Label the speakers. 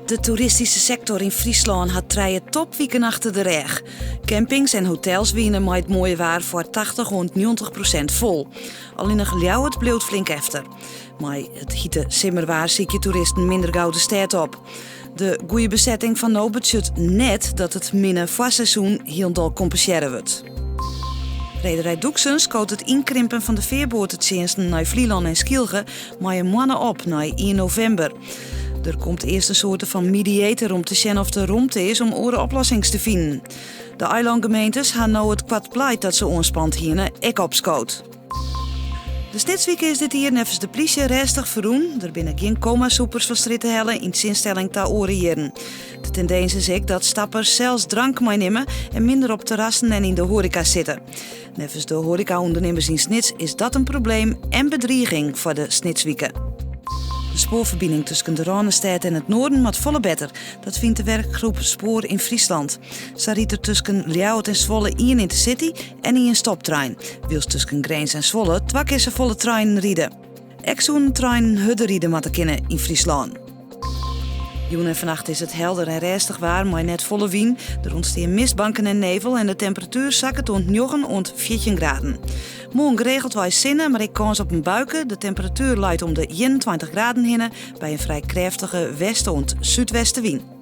Speaker 1: De toeristyske sektor yn Fryslân hat trije topwiken achter de rêch. Campings en hotels wiene mei it moaie waar foar 80 oant 90 prosint fol. Allinnich Ljouwert bliuwt flink efter. Mei it hite simmerwaar sykje toeristen minder gau de stêd op. De goede besetting fan no betsjut net dat it minne foarseizoen hielendal kompensearre wurdt. Rederij Doeksen skoot it ynkrimpen fan de fearboatetsjinsten nei Flylân en Skylge mei in moanne op nei ien novimber. Der komt earst in soarte fan mediator om te sjen oft der romte is om oare oplossings te finen. De eilângemeentes ha no it koart pleit dat se oanspand hiene ek opskood. De Snitswike is dit jier neffens de plysje rêstich ferrûn. Der binne gjin komasûpers fan strjitte helle yn tsjinstelling ta oare jierren. De tendins is ek dat stappers sels drank meinimme en minder op terrassen en yn de hoareka sitte. Neffens de hoareka-ûndernimmers yn Snits is dat in probleem en bedriging foar de Snitswike. De spoarferbining tusken de Rânestêd en it Noarden moat folle better. Dat fynt de werkgroep Spoor in Friesland. Sa rydt der tusken Ljouwert en Zwolle ien intercity en ien stoptrein, wylst tusken Grins en Zwolle twa kear safolle treinen ride. Ek soenen treinen hurder ride moatte kinne yn Fryslân. Jûn en fannacht is it helder en rêstich waar mei net folle wyn. Der ûntstean mistbanken en nevel en de temperatuer sakket oant 9 oant 14 graden. Moarn geregeldwei sinne, mar ek kâns op in buike. De temperatuer leit om de 21 graden hinne by in frij krêftige west oant súdwestewyn.